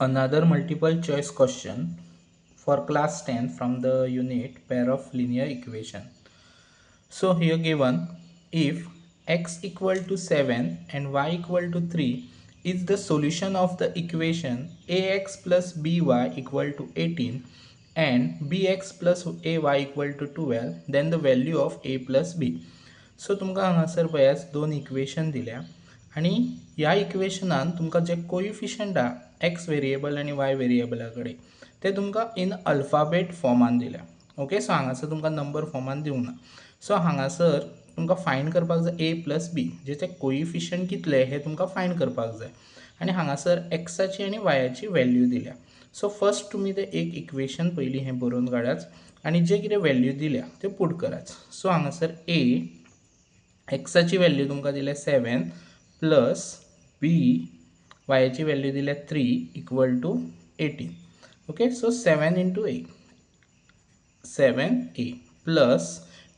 Another multiple choice question for class 10 from the unit pair of linear equation. So here given, if x equal to 7 and y equal to 3 is the solution of the equation ax plus by equal to 18 and bx plus ay equal to 12, then the value of a plus b. So तुमकां हांगासर पळयात दोन equation दिल्या आनी ह्या इक्वेशनान तुमकां जे coefficient आहा x variable आनी वाय वेरिएबला कडेन ते तुमकां इन अल्फाबेट फॉर्मान दिल्या. ओके, सो हांगासर तुमकां नंबर फॉर्मान दिवंक ना. सो हांगासर तुमकां फायंड करपाक जाय ए प्लस बी, जे ते कोइफिशंट कितले हे तुमकां फायंड करपाक जाय आनी हांगासर एक्साची आनी वायाची वॅल्यू दिल्या. सो फर्स्ट तुमी ते एक इक्वेशन पयलीं हें बरोवन काडात आनी जे कितें वॅल्यू दिल्या त्यो पुट करात. सो हांगासर ए एक्साची वॅल्यू तुमकां दिल्या 7 प्लस बी वायाची वॅल्यू दिल्या 3 equal to 18. Okay, so 7 into a 7a plus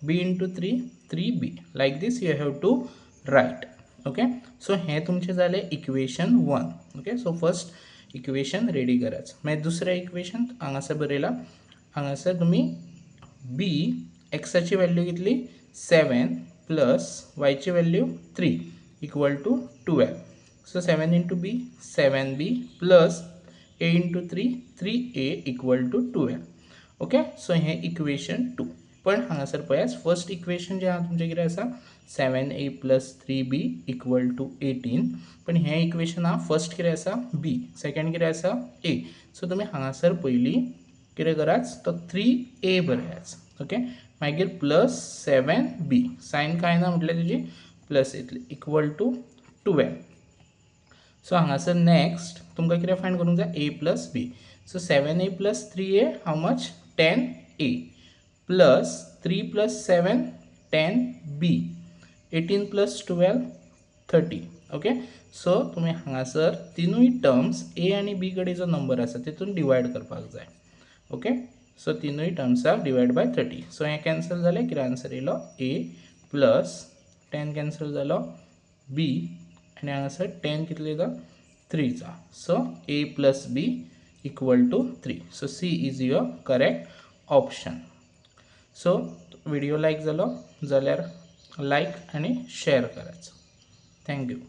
b into 3 3b, like this you have to write. Okay, so हे तुमचे जाले equation 1. Okay, so first equation ready कराच. मागीर दुसरें इक्वेशन हांगासर बरयलां. हांगासर तुमी बी एक्साची वॅल्यू कितली 7 plus वायची value 3 equal to 12. So 7 into b 7b plus a into 3 3a equal to 12. Okay, so hey equation 2. पण हांगासर पळयात फर्स्ट इक्वेशन जें आहा तुमचें कितें आसा 7a plus 3b equal to 18. पण हें इक्वेशन आहा फर्स्ट कितें आसा बी, सेकंड कितें आसा ए. सो तुमी हांगासर पयलीं कितें करात तो 3a बरयात. ओके, मागीर प्लस 7b, sign कांय ना म्हटल्यार तुजी प्लस येतली इक्वल टू 12. सो हांगासर नेक्स्ट तुमकां कितें फायंड करूंक जाय a plus b. So 7a plus 3a how much 10a plus 3 plus 7 10b 18 plus 12 30. Okay, so तुमी हांगासर तिनूय टर्म्स ए आनी बी कडेन जो नंबर आसा तितून डिवायड करपाक जाय. ओके, सो तिनूय टर्म्साक डिवायड बाय 30. सो हें कॅन्सल जालें, कितें आन्सर येयलो ए प्लस 10 कॅन्सल जालो बी आनी हांगासर 10 कितले येता 3चा. So a plus b equal to 3. So C is your correct option. So video like जालो जाल्यार लायक आनी शेअर करायचो. Thank you.